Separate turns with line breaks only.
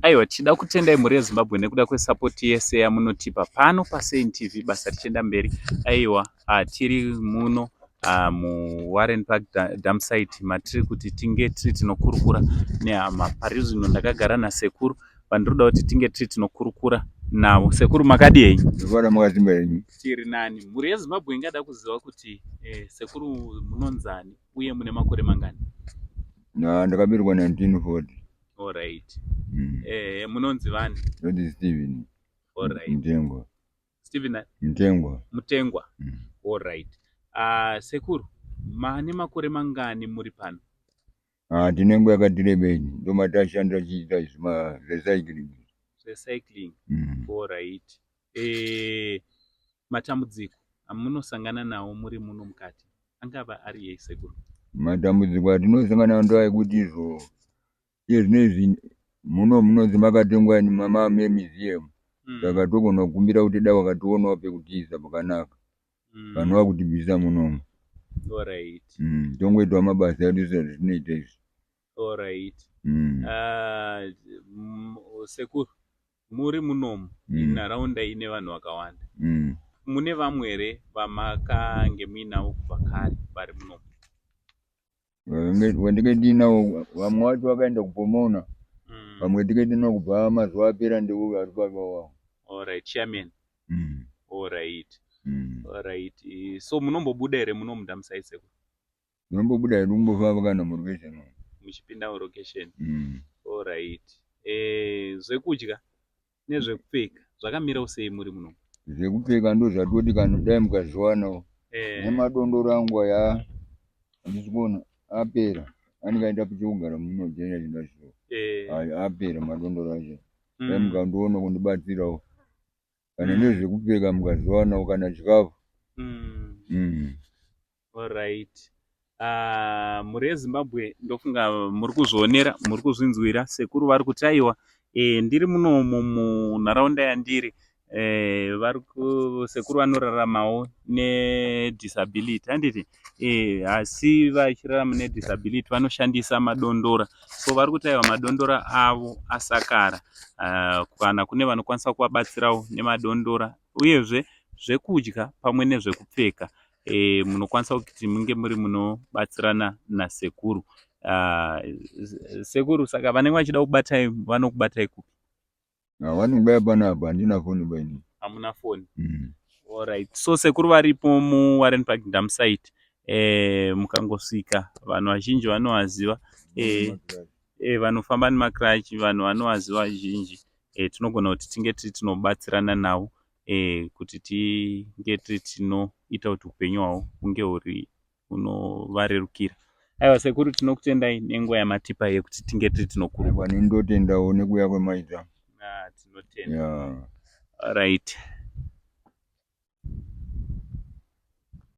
Aiwa, tichida kutendai mhuri yeZimbabwe nekuda kwesapoti yese yamunotipa pano paSaint TV, basa richienda mberi. Aiwa, tiri muno muWarren Park Dump Site matiri kuti tinge tiri tinokurukura nehama. Pari zvino ndakagara nasekuru vandiri kuda kuti tinge tiri tinokurukura navo. Sekuru, makadii henyu?
Ndofara, makasimba henyu?
Tiri nani. Mhuri yeZimbabwe ingada kuziva kuti sekuru munonzani uye mune makore mangani?
Na ndakaberekwa 1940.
Alright. Munonzi vani?
Ndonzi Steven.
Alright.
Mutengwa.
Steven
Mutengwa.
Mutengwa. Alright. Sekuru, mane makore mangani muri pano?
Ah, tine nguva yakati rebei, ndomatashandira chiita zvima recycling.
Recycling. Alright. Matambudziko amunosangana nawo muri muno mukati angava ari yei, sekuru?
Matambudziko atinosangana nawo ndoekuti izvo iye zvinezvi muno munonzi makatengwa mamuseum, saka togona kukumbira kuti dai wakationawo pekutiisa pakanaka, vanova kutibvisa munomu. Tongoitawo mabasa edu sezvatinoita izvi.
Alright. Sekuru, muri munomu, inharaunda ine vanhu vakawanda. Mune vamwe here vamakange muinavo kubva kare vari munomu?
Wandinge ndinawo, vamwe vacho vakaenda kuPomona. Vamwe tinge ndinawo kubva mazuva apera, ndiwo vari pawawo.
Alright, chairman. Alright. Alright. So munombobuda here muno mudumpsite, sekuru?
Tinombobuda hedu kumbofamba kana murokesheni.
Muchipinda murokesheni. Alright. Zvekudya nezvekupfeka zvakamirawo sei muri muno?
Zvekupfeka ndo zvatoti kana dai mukazviwanawo. Nemadondoro angu aya handisi kuona apera, andingaita chekugara muno jenya chindazviwa. Apera madondoro acho, dai mukandiona kundibatsirawo kana nezvekupfeka mukazviwanawo, kana chikafu.
Alright. Mhuri yeZimbabwe, ndofunga muri kuzvionera, muri kuzvinzwira. Sekuru vari kuti aiwa, ndiri munomu munharaunda yandiri. Sekuru vanoraramawo nedisability, handiti? Asi vachirarama nedisability vanoshandisa madondora. So vari kuti aiwa, madondora avo asakara. Kana kune vanokwanisa kuvabatsirawo nemadondora, uyezve zvekudya pamwe nezvekupfeka, munokwanisa kuti munge muri munobatsirana nasekuru. Sekuru, saka vanenge vachida kubatai vanokubatai kupi?
Vanongouya panapa, handina foni paini.
Hamuna foni? Alright. So sekuru varipo muWarren Park Dump Site. Mukangosvika, vanhu vazhinji vanovaziva. Vanofamba nemacrutch, vanhu vanovaziva vazhinji. Tinogona kuti tinge tiri tinobatsirana navo kuti tinge tiri tinoita kuti upenyu hwavo hunge huri hunovarerukira. Aiwa sekuru, tinokutendai nenguva yamatipa yekuti tinge tiri tinokurukura.
Aiwa, ndotendawo nekuuya kwemaita.
Ah, tinotenda. Right.